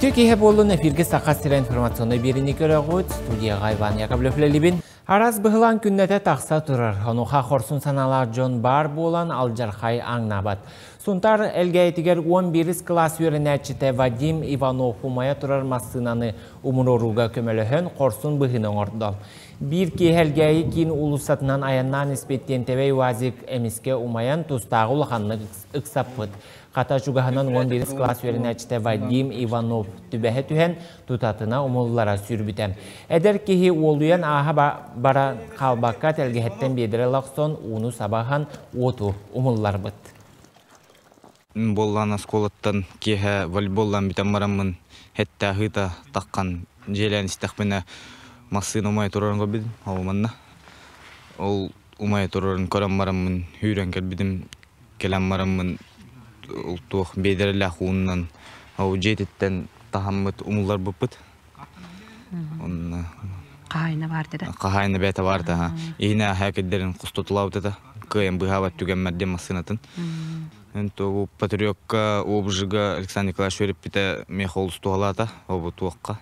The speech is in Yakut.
Үтүө киэһэ буоллун, эфиргэ Саха сирэ информационнай биэриини көрөҕүт. Студияҕа Иван Яковлев үлэлиибин. Араас быһылаан күннэтэ тахса турар. Онуоха хорсун санаалаах дьон баар буолан алдьархай ааҥнаабат. Сунтаар Элгээйитигэр 11 кылаас үөрэнээччитэ Вадим Иванов умайа турар массыынаны умуруорууга көмөлөһөн хорсун быһыыны оҥордо. Биир киэһэ Элгээйи киин уулуссатынан айаннаан испит тиэнтэбэй УАЗик эмискэ умайан тустааҕы улаханнык ыксаппыт. Хата чугаһынан 11 кылаас үөрэнээччитэ Вадим Иванов түбэһэ түһэн, тутатына умуллара сүүрбүтэ. Эдэр киһи уолуйан ааһа бара хаалбакка тэлгэһэттэн биэдэрэ охсон, ууну сабаһан уоту умулларбыт. Буоллаан оскуолаттан киэһэ волейболлаан бүтэн бараммын хэттэ аһыыта таххан дьиэлээн истэхпинэ массыына умайа турарын көрбүтүм ол манна ол умайа турарын көрөн бараммын сүүрэн кэлбитим кэлэн бараммын туох биэдэрэлээх ууннан ол дьиэтиттэн таһаммыт умулларбыппыт онно Хаһаайына баар да? Хаһаайына бэйэтэ баар да иһинэ аһаа кирдэрин хостотулаабыт этэ кыайан быһаабат түгэммэр диэн массыынатын Тугу патриотка обжига Александр Николаевич үөрэппитэ миэхэ олус туһалаата обу туохха.